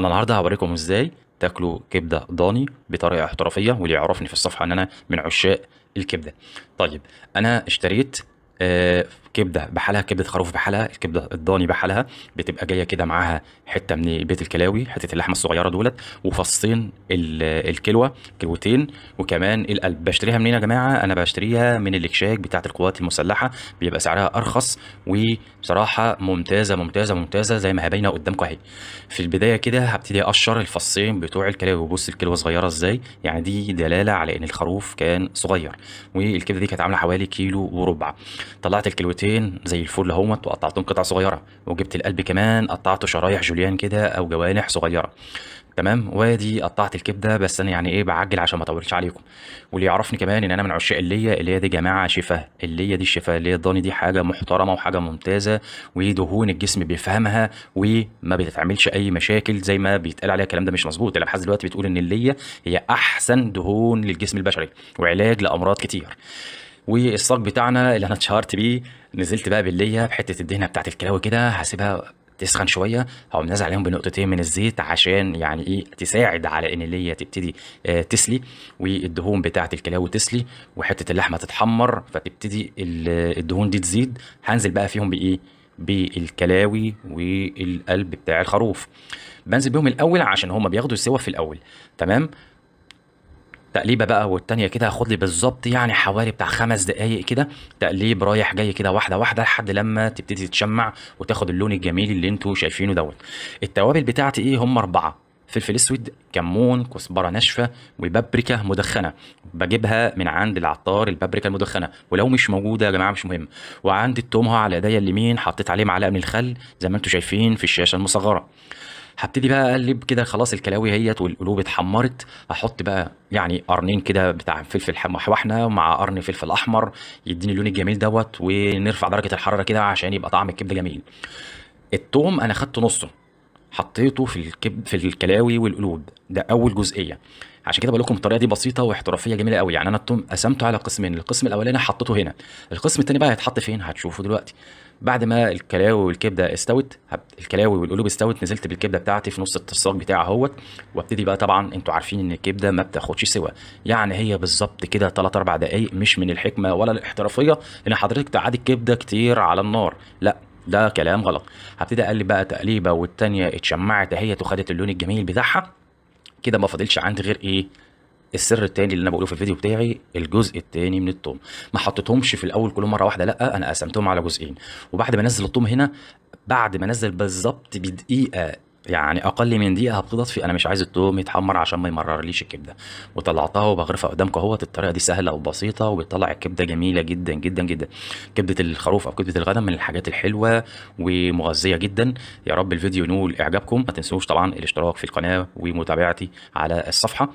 انا النهارده هوريكم ازاي تاكلوا كبده ضاني بطريقة احترافية، واللي يعرفني في الصفحة ان انا من عشاق الكبده. طيب انا اشتريت كبده بحالها، كبده خروف بحالها، الكبده الضاني بحالها، بتبقى جاية كده معاها حتة من بيت الكلاوي، حتة اللحمة الصغيرة دولت، وفصين الكلوه، كلوتين، وكمان القلب. بشتريها منين يا جماعة؟ انا بشتريها من الاكشاك بتاعه القوات المسلحة، بيبقى سعرها ارخص وبصراحة ممتازة ممتازة ممتازة زي ما هي باينة قدامكم اهي. في البداية كده هبتدي اقشر الفصين بتوع الكلاوي، وبص الكلوه صغيرة ازاي، يعني دي دلالة على ان الخروف كان صغير، والكبده دي كانت عامله حوالي كيلو وربع. طلعت الكلوتين زي الفل اهوت وقطعتهم قطع صغيرة، وجبت القلب كمان قطعته شرايح جوليان كده او جوانح صغيرة. تمام، وادي قطعت الكبده، بس انا يعني ايه بعجل عشان ما اطولش عليكم. واللي يعرفني كمان ان انا من عشاق الليه، اللي هي دي جماعة شفا، الليه دي الشفا، اللي هي الضاني دي حاجة محترمه وحاجه ممتازة، ودهون الجسم بيفهمها وما بتتعملش اي مشاكل زي ما بيتقال عليها. الكلام ده مش مظبوط، الابحاث دلوقتي بتقول ان الليه هي احسن دهون للجسم البشري وعلاج لامراض كتير. والصاج بتاعنا اللي انا اتشهرت بيه، نزلت بقى بالليه بحته الدهنه بتاعت الكلاوي كده، هسيبها تسخن شوية، هقوم نازل عليهم بنقطتين من الزيت عشان يعني ايه تساعد على ان الليه تبتدي تسلي، والدهون بتاعت الكلاوي تسلي، وحتة اللحمة تتحمر، فتبتدي الدهون دي تزيد. هنزل بقى فيهم بايه؟ بالكلاوي والقلب بتاع الخروف. بنزل بيهم الاول عشان هما بياخدوا السوا في الاول. تمام، تقليبه بقى والتانية كده، هاخد لي بالظبط يعني حوالي بتاع 5 دقايق كده تقليب رايح جاي كده واحدة واحدة، لحد لما تبتدي تتشمع وتاخد اللون الجميل اللي انتوا شايفينه دوت. التوابل بتاعتي ايه؟ هم 4: فلفل اسود، كمون، كزبره ناشفة، وبابريكا مدخنه، بجيبها من عند العطار البابريكا المدخنه، ولو مش موجودة يا جماعة مش مهم. وعندي التوم اهو على ايديا اليمين، حطيت عليه معلقه من الخل زي ما انتوا شايفين في الشاشة المصغرة. هبتدي بقى اقلب كده، خلاص الكلاوي اهيت والقلوب اتحمرت. هحط بقى يعني قرنين كده بتاع فلفل محوحنا مع قرن فلفل احمر يديني اللون الجميل دوت، ونرفع درجه الحرارة كده عشان يبقى طعم الكبده جميل. التوم انا خدت نصه حطيته في في الكلاوي والقلوب، ده اول جزئية. عشان كده بقول لكم الطريقة دي بسيطة واحترافيه جميلة قوي. يعني انا التوم قسمته على قسمين، القسم الاولاني حطيته هنا، القسم الثاني بقى هيتحط فين هتشوفه دلوقتي. بعد ما الكلاوي والكبده استوت، الكلاوي والقلوب استوت، نزلت بالكبده بتاعتي في نص الصاج بتاعي اهوت، وابتدي بقى. طبعا انتوا عارفين ان الكبده ما بتاخدش سوا، يعني هي بالظبط كده 3-4 دقايق. مش من الحكمة ولا الاحترافية ان حضرتك تعادي الكبده كتير على النار، لا ده كلام غلط. هبتدي اقلب بقى تقليبه والتانية اتشمعت اهيت وخدت اللون الجميل بتاعها كده. ما فاضلش عندي غير ايه؟ السر التاني اللي انا بقوله في الفيديو بتاعي، الجزء التاني من التوم. ما حطيتهمش في الاول كلهم مرة واحدة، لا انا قسمتهم على جزئين. وبعد ما انزل التوم هنا، بعد ما انزل بالظبط بدقيقة، يعني اقل من دقيقة، هبتدي اطفي. انا مش عايز التوم يتحمر عشان ما يمررليش الكبده. وطلعتها وبغرفها قدامكم اهوت. الطريقة دي سهلة وبسيطة وبتطلع الكبده جميلة جدا جدا جدا. كبده الخروف او كبده الغنم من الحاجات الحلوة ومغذيه جدا. يا رب الفيديو ينول اعجابكم. ما تنسوش طبعا الاشتراك في القناة ومتابعتي على الصفحة.